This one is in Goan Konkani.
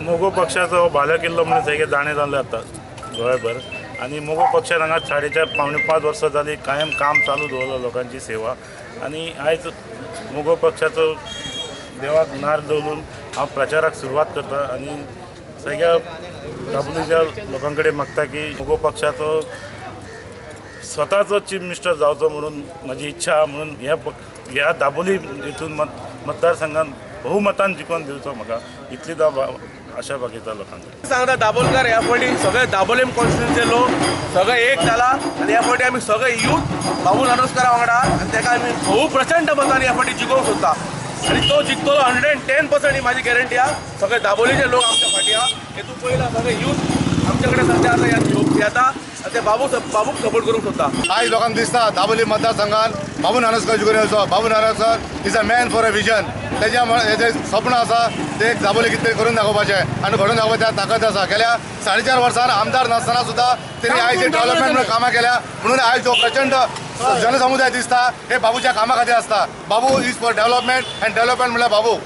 मगो पक्षाचो भालो किल्लो म्हणून सगळे जाणे जाल्ले आता गोंयभर. आनी मगो पक्षान हांगा 4.5 4.75 वर्सां जाली कायम काम चालू दवरलो, लोकांची सेवा. आनी आयज मगो पक्षाचो देवाक नार दवरून हांव प्रचाराक सुरवात करता आनी सगळ्या दाबोलीच्या लोकां कडेन मागता की मगो पक्षाचो स्वताचो चीफ मिनिस्टर जावचो म्हणून म्हजी इच्छा आहा. म्हणून ह्या दाबोली हितून मतदारसंघात बहुमतान जिखोवन दिवचो म्हाका, इतलीच हांव आशा बागयता लोकांक. सांगता दाबोलकर, ह्या फावटी सगळे दाबोलीम कॉन्स्टिट्युन्सीचे लोक सगळे एक जाला आनी ह्या फावटी आमी सगळे यूथ बाबू नानोस्करा वांगडा आनी ताका आमी भोव प्रचंड मतांनी ह्या फावटी जिखोवंक सोदता आनी तो जिखतलो, 110% ही माझी गॅरंटी आहा. सगळे दाबोलीचे लोक आमच्या फाटी आहा. हेतून पयला सगळे यूथ आमच्या कडेन सध्या आतां येता आनी ते बाबूक सपोर्ट करूंक सोदता. आयज लोकांक दिसता दाबोली मतदारसंघात बाबू नानोस्कर जिखून येवचो. Babu Nanoskar is a man for a vision. तेज्या हेजें स्वप्न आसा ते दाबोली कितें तरी करून दाखोवपाचें आनी घडोवन दाखोवपाचें ताकद आसा. गेल्या 4.5 वर्सां आमदार नासतना सुद्दां तेणी आयज डेव्हलपमेंट म्हणून कामां केल्या, म्हणून आयज जो प्रचंड जनसमुदाय दिसता हे बाबूच्या कामा खातीर आसता. Babu is for development and development म्हणल्यार बाबू.